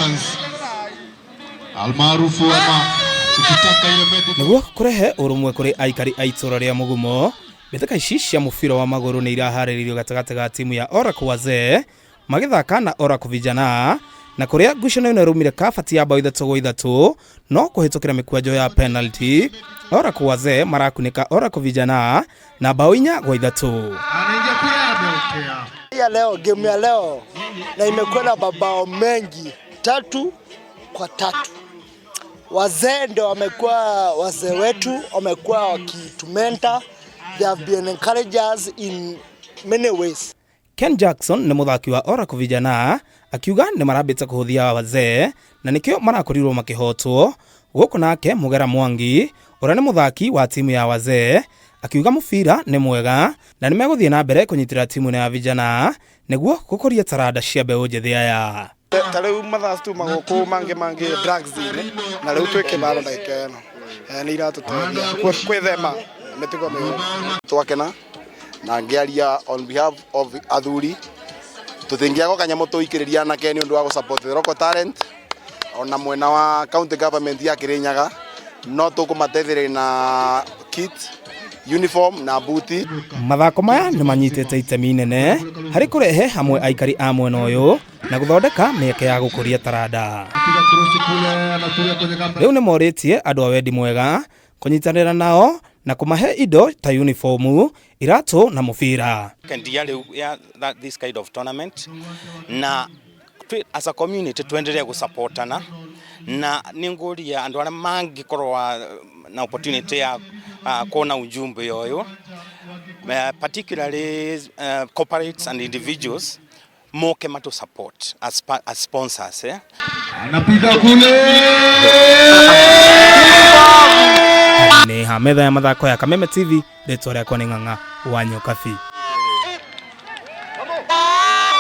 Ambulance almaarufu ama ukitaka ile medical Nĩguo kũrehe ũrũmwe kũrĩ aikari a itũra rĩa Mũgumo, mbĩtĩka ici cia mũbira wa magũrũ nĩ iraharĩrĩirio gatagatĩ ga timu ya Oracle Wazee magĩthaka na Oracle Vijana, na kũrĩa ngucanio ĩno ĩraumire kabati ya bao 3-3 no kũhĩtũkĩra mĩkwanjo ya penalty, Oracle Wazee marakunĩka Oracle Vijana na bao 4-3. Anaingia kule, ameokea. Ya leo, game ya leo na imekuwa na mabao mengi, 3-3. Wazee ndio wamekuwa wazee wetu, wamekuwa wakitumentor, they have been encouragers in many ways. Ken Jackson nĩ mũthaki wa Oracle Vijana akiuga nĩ marambĩte kũhũthia wazee na nĩkĩo marakorirwo makĩhotwo. Gũkũ nake Mũgera Mwangi ũrĩa nĩ mũthaki wa timu ya wazee akiuga mũbira nĩ mwega na nĩ megũthiĩ na mbere kũnyitĩrĩra timu ĩno ya vijana nĩguo gũkũria taranda cia mbeũ njĩthĩ aya. Ta rĩu mathaa tuma gũkũ mangĩ mangĩ drugs-inĩ, na rĩu twĩ kĩbaro ndagĩka ĩno. Nĩ iratũteithia kwĩthema mĩtugo mĩũru. Twakena na ngĩaria on behalf of athuri, tũtingĩaga kanyamũ tũikĩrĩria anake nĩ ũndũ wa gũ support the local talent. Ona mwena wa county government ya Kirinyaga no tũkũmateithĩrĩria na kit, uniform na buti. Mathako maya nĩ manyitĩte itemi inene harĩ kũrehe hamwe aikari a mwena ũyũ na gũthondeka mĩeke ya gũkũria taranda. Piga krosi kule, anatulia kwenye kamba. Rĩu nĩ morĩtie andũ a wendi mwega kũnyitanĩra nao na kũmahe indo ta uniformu, iratũ na mũbira. Second year rĩu ya this kind of tournament, na as a community twendelee gusupportana, na nĩngũria andũ arĩa mangĩkorwo na opportunity ya kuona ujumbe ũyũ, particularly corporates and individuals moke matu support as sponsors. Anapiga kule. Nĩ ha metha ya mathako ya Kameme TV, rĩtwa rĩakwa nĩ Ng'ang'a wa Nyokabi.